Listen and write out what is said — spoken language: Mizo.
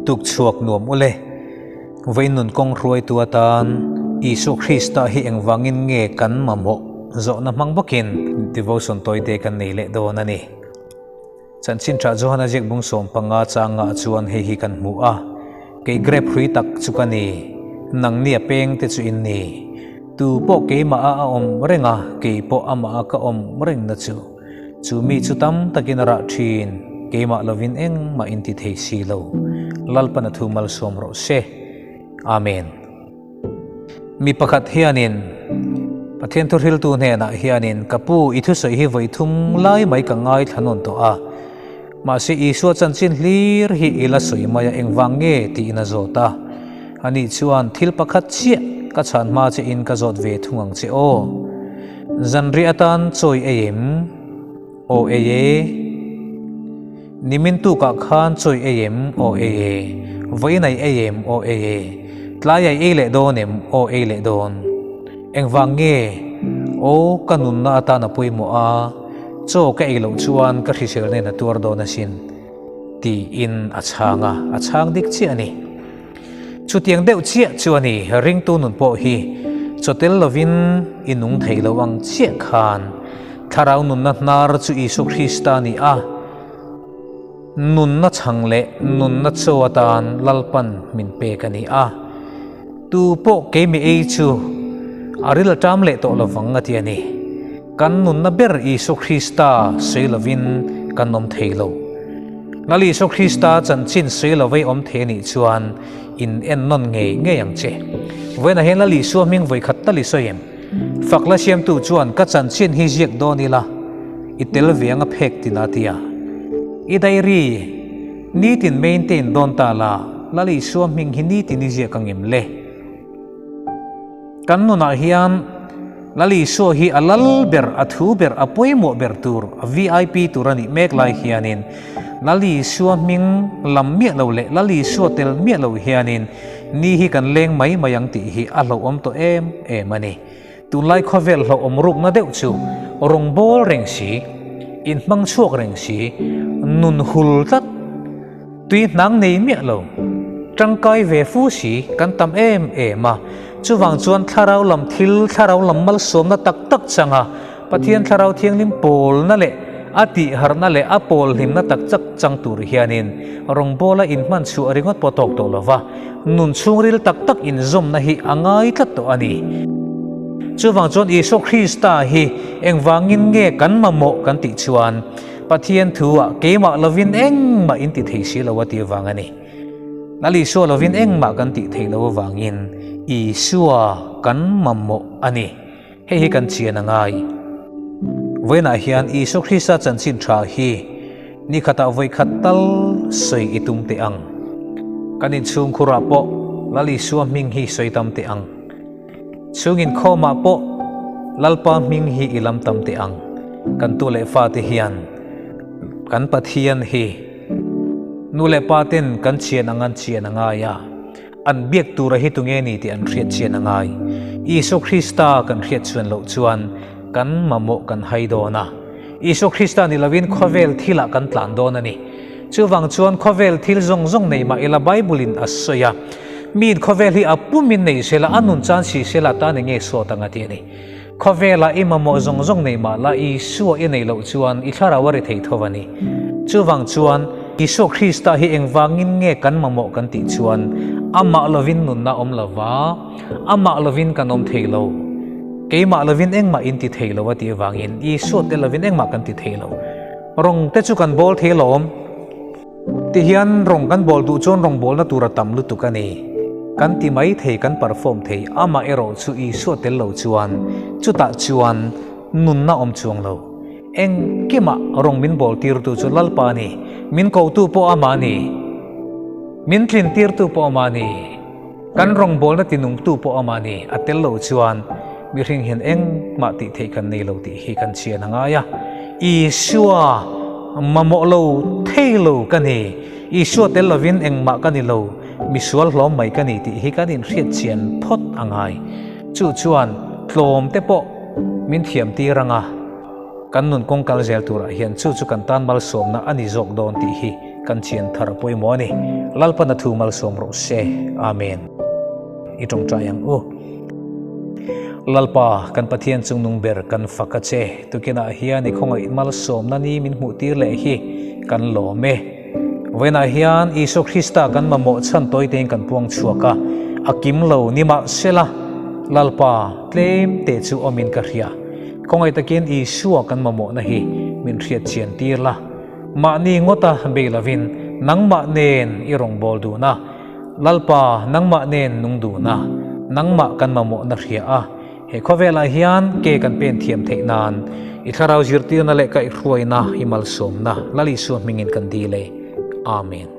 Tuk chhuak nuam ule. Vawiin nun kawng hruaitu atan Isua Krista hi engvangin nge kan mamawh zawhna hmang bawkin devotion tawite kan nei leh dawn a ni. Chanchin Tha Johana ziak bung 15 changa chuan hei hi kan hmu a, Kei grep hrui tak chu ka ni, nangni a peng te chu in ni. Tu pawh keimah a a awm reng a, kei pawh amah a ka awm reng na chu. Chu mi chu tam takin a rah thin, keimah lovin engmah in ti thei si lo. Lalpan a thu malsawm rawh se. Amen. Mi pakhat hianin Pathian thuhriltu hnenah hianin, Ka pu, i thusawi hi vawi thum lai mai ka ngaithla nawn tawh a. Mahse Isua chanchin hlir hi i la sawi mai a, engvang nge? tiin a zawt a. Ani chuan, Thil pakhat chiah ka chhan hma che in ka zawt ve thung ang che aw. Zanriah atan chawi ei em? Aw ei e. Nimin tukah khan chawi ei em? Aw ei e. Vawiin ai ei em? Aw ei e. Tlai ai ei leh dawn em? Aw ei leh dawn. Engvang nge? Aw, ka nunna atan a pawimawh a, chaw ka ei loh chuan ka hrisel nen a tuar dawn asin, tiin a chhang a, a chhang dik chiah a ni. Chutiang deuh chiah chu a ni, ringtu nun pawh hi chawtel lovin i nung thei lo ang chiah khan thlarau nunna hnar chu Isua Krista a ni a, nunna chhang leh nunna chaw atan Lalpan min pek a ni a, tu pawh keimi ei chu a ril a ṭam leh tawh lovang a ti a ni. Kan nunna ber Isua Krista sawi lovin kan awm thei lo. Lal Isua Krista chanchin sawi lo vei awm thei anih chuan in en nawn ngei ngei ang che. Vawiinah hian Lal Isua hming vawi khat tal i sawi em? Fak la siamtu chuan ka chanchin hi ziak dawn ila, i tel ve ang a phek tin a ti a. I diary nitin maintain dawn ta la, Lal Isua hming hi nitin i ziak ang em le? Kan nunah hian Lal Isua hi a lal ber, a thu ber, a pawimawh ber tur, a VIP tur a nih mek lai hianin Lal Isua hming lam miah lo leh Lal Isua tel miah lo hianin ni hi kan leng mai mai ang tih hi a hlauhawm tawh em em a ni. Tunlai khawvel hlauhawm rukna deuh chu rawngbâwl reng si, inhmang chhuak reng si, nun hul tlat, Tui hnang nei miah lo, tangkai ve fu si kan tam em em a. Chuvang chuan thlarau lam thil, thlarau lam malsawmna tak tak changa Pathian Thlarau Thianghlim pawlna leh a tihharhna leh a pawl hlimna tak chak chang tur hianin rawngbawla inhman chhuah ringawt pawh tawk tawh lova nun chhungril tak tak inzawmna hi a ngai tlat tawh a ni. Chuvang chuan Isua Krista hi engvangin nge kan mamawh kan tih chuan, Pathian thu ah keimah lovin engmah in ti thei si lo a tih vang a ni. Lal Isua lovin engmah kan tih theih loh avangin Isua kan mamawh a ni. Hei hi kan chian a ngai. Vawiinah hian Isua Krista chanchin tha hi ni khatah vawi khat tal sawi i tum teh ang. Kan inchhungkhurah pawh Lal Isua hming hi sawi tam teh ang. Chhung inkhawmah pawh Lalpa hming hi i lam tam teh ang. Kan tu leh fate hian kan Pathian hi nu leh pa ten kan chian ang an chian a ngai a, an biak tura hi tunge ni tih an hriat chian a ngai. Isua Krista kan hriat chuan loh chuan kan mamawh kan hai dawn a. Isua Krista ni lovin khawvel thilah kan tlan dawn a ni. Chuvang chuan khawvel thil zawng zawng nei mah ila Bible-in a sawi a, Miin khawvel hi a pumin nei sela, a nun chan si sela tan eng nge sawt ang a ti a ni. Khawvelah i mamawh zawng zawng nei mah la, Isua i neih loh chuan i thlarau a ri thei tho a ni. Chuvang chuan Isua Krista hi engvangin nge kan mamawh kan tih chuan amah lovin nunna awm lova, amah lovin kan awm thei lo. Keimah lovin engmah in ti thei lo a tih avangin Isua tel lovin engmah kan ti thei lo. Rawng te chu kan bawl thei alawm. Ti hian rawng kan bawl duh chuan rawng bawlna tur a tam lutuk a ni. Kan ti mai thei, kan perform thei, amah erawh chu Isua tel lo chuan chutah chuan nunna awm chuang lo. Engkimah rawng min bawl tirtu chu Lalpa a ni, min kotu pawh amah a ni, min tlin tirtu pawh amah a ni, kan rawngbawlna tinungtu pawh amah a ni, a tel lo chuan mihring hian engmah tih theih kan nei lo tih hi kan chhian a ngai a. Isua mamawh lo thei lo ka ni, Isua tel lovin engmah ka ni lo, misual hlawm mai ka ni tih hi kan inhriat chian phawt a ngai. Chu chuan tlawm te pawh min thiam tir ang a, kan nun kawng kal zel turah hian chu chu kan tan malsawmna a ni zawk dawn tih hi. kan chian thar a pawimawh a ni. Lalpan a thu malsawm rawh se. Amen. I tawngtai ang u. Lalpa, kan Pathian chungnung ber kan fak a che. Tukinah hian i khawngaih malsawmna ni min hmuh tir leh hi kan lawm e. Vawiinah hian Isua Krista kan mamawh chhan tawi tein kan puang chhuak a, a kim lo ni mah sela, Lalpa, tlem te chu awmin ka hria. Khawngaih takin Isua kan mamawhna hi min hriat chian tir la. Mahni ngawta bei lovin nangmah nen i rawngbâwl dun a, Lalpa, nangmah nen nung dun a, nangmah kan mamawhna hria a, he khawvelah hian ke kan pen thiam theih nan i thlarau zirtirna leh kaihhruaina i malsawmna Lal Isua hmingin kan dil e. Amen.